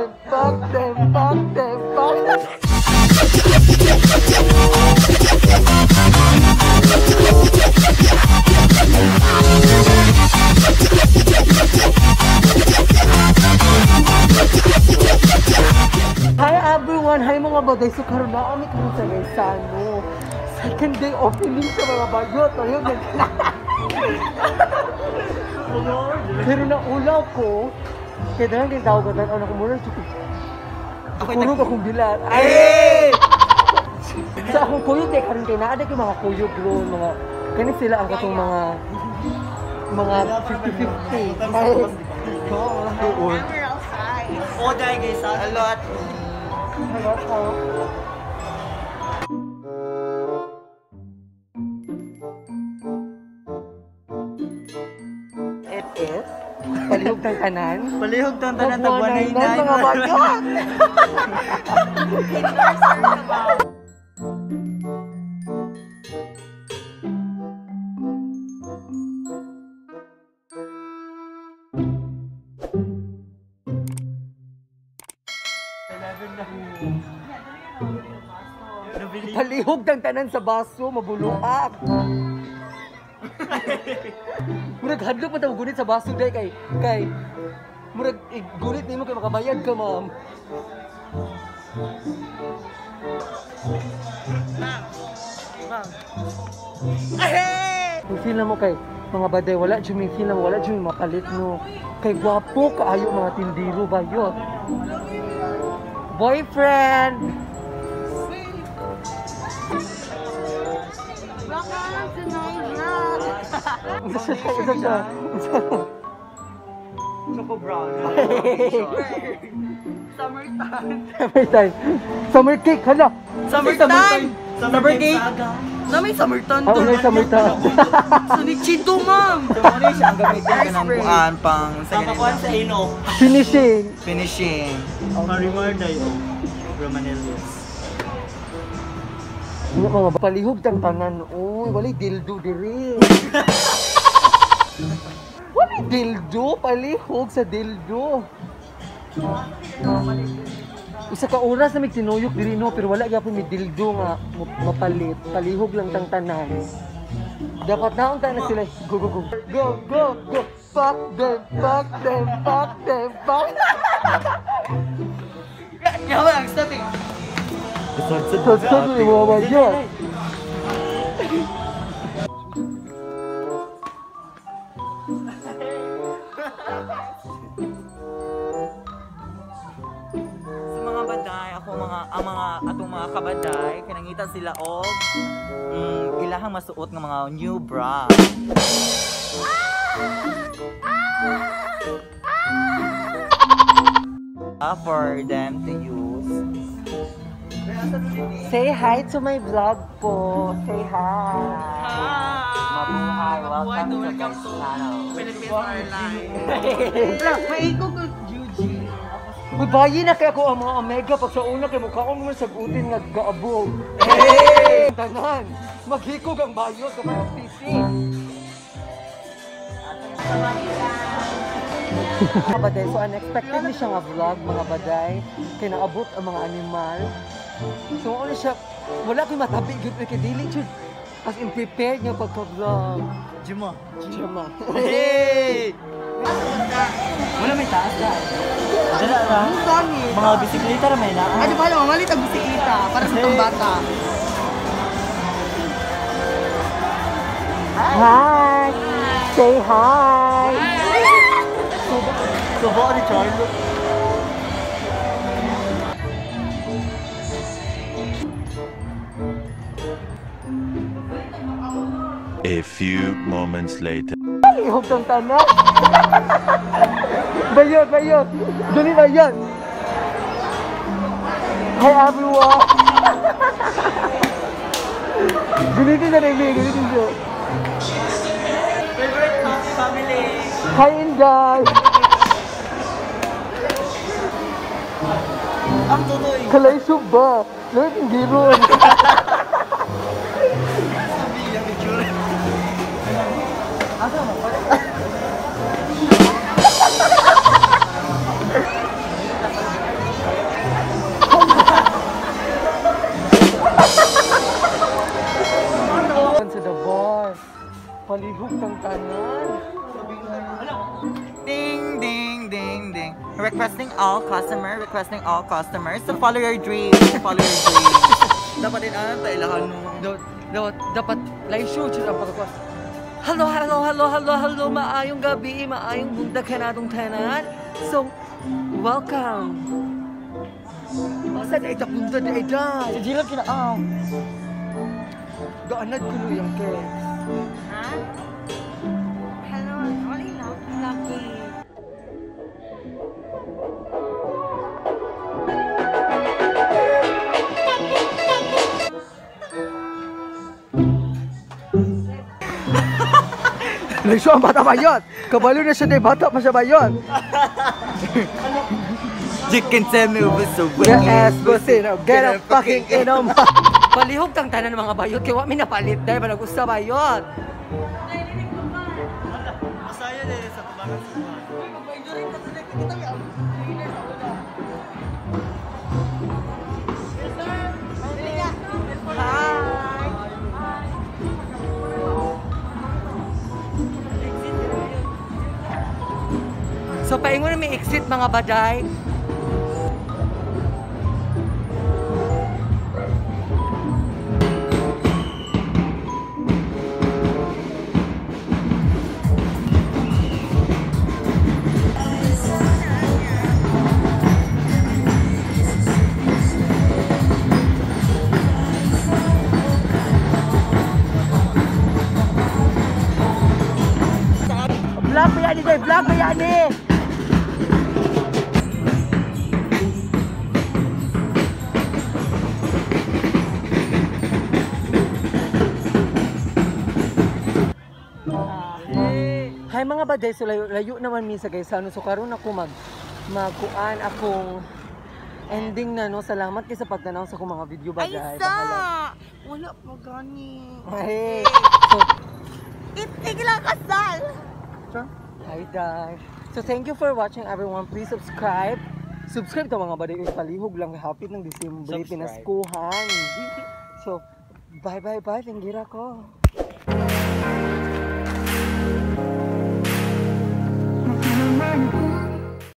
them, fuck them, fuck them, fuck them. Hi everyone! Hi mga baday! So karon na kami karon sa Gaisano. Second day opening sa mga bayot. Ayun, pero naulaw ko, kaya dahil kay tawag ka ano ko muna, kurog akong bilat. Ay! Sa akong kuyog, kaya karon kay naa kay mga kuyog ron, mga kani sila ang katong mga 50-50. Ay, doon. O dahil guys, a lot. Hello po. It is Palihog ng tanan. Palihog ng tanan, tag 199. Mga bayot! Palihog ng tanan sa baso, mabuluak. Murag hadlok pa tawag gunit sa baso day kay murag gunit nimo kay makabayad ka, ma'am. Ma'am. Kung feel na mo kay mga baday, wala jud mi feel na wala jud mi mapalit no. Kay gwapo kaayo mga tindiro bayot. Boyfriend. Welcome to my vlog! Isa siya. Choco brown. Summertime. Summertime. Summer cake, hala. Summertime! Summer cake! Na may summertime Ah, may summertime. Sunichito, ma'am! So, muna siya ang gamitin ka ng kuan pang sa Pamakuan sa ino. Finishing. Finishing. Marimar na yun. Romanelius. Ano mga palihog tang tanan. Uy, walay dildo diri. Walay dildo, palihog sa dildo. Isa ka oras na may tinuyok diri no, pero wala gyapon may dildo nga mapalit. Palihog lang tang tanan. Dapat naunta na sila. Go go go. Go go go. Fuck them, fuck them, fuck them, fuck. Kaya ang stepping. Sad sad ni mga bagyo. Sa mga baday, ako mga ang mga atong mga kabaday, kanangita sila og ilahang masuot nga mga new bra. For them to use. Say hi to my vlog po. Say hi. Mabuhay, welcome to Welcome to Gaisano. Philippines Airlines. Maiko ko, Juji. Uy, bayi na kaya ako ang mga omega pag sa una kay mukha ko naman sagutin nga gaabog. Hey! Tanan, maghikog ang bayot kapag ang PC. Mga baday, so unexpected ni siya nga vlog, mga baday. Kay naabot ang mga animal. So ano siya, wala ko'y matabi, gyud kay dili jud. As in prepared nga pagka-vlog. Juma. Juma. Hey! Wala may taas na. Dala ra. Mga bisikleta ra may naa. Ano ba lang, mamalit ang bisikleta para sa itong bata. Hi! Say hi! Subo ni Charlo. A few moments later. Ihog tang tanan. Bayot, bayot. Dali bayot. Hi everyone. Gunitin na rin, gunitin siya. Favorite family. Hi Inday. Ang tutoy. Kalay ba? Lord, ang giron. Asa mo? Palihog tang tanan. Ding, ding, ding, ding. Requesting all customers to follow your dreams. Follow your dreams. Dapat din ang tailahan mo. Dapat live show siya ang pagkakas. Hello, hello, hello, hello, hello. Maayong gabi, maayong buntag kanatong tanan. So, welcome. Asa na ita punta na ita? Sa Gilab kina Gaanad ko no yung kay. Ha? Hello, wala na. Lucky. Live show ang bata ba yun? Kabalo na siya na bata pa siya ba yun? You can tell me what's so Your ass was in a get a fucking in a Palihog tang tanan mga bayot kay wa mi napalit dahil ba nagusta bayot. Masaya din sa tubangan sa buhay. Hi! So paingon na may exit mga baday. Vlog ba yan ni? Vlog ba yan ni? Hi mga baday, so layo, layo naman mi sa Gaisano. So karon ako magkuan akong ending na no. Salamat kay sa pagtanaw sa akong mga video Ay, baday. sa! Bahala. Wala pa gani. Hey. So, Itig lang kasal! hi guys. So thank you for watching everyone. Please subscribe. Subscribe to mga baday. Uy, palihog lang hapit ng Disyembre Subscribe. pinaskuhan. So bye bye bye. Thank ko. Naman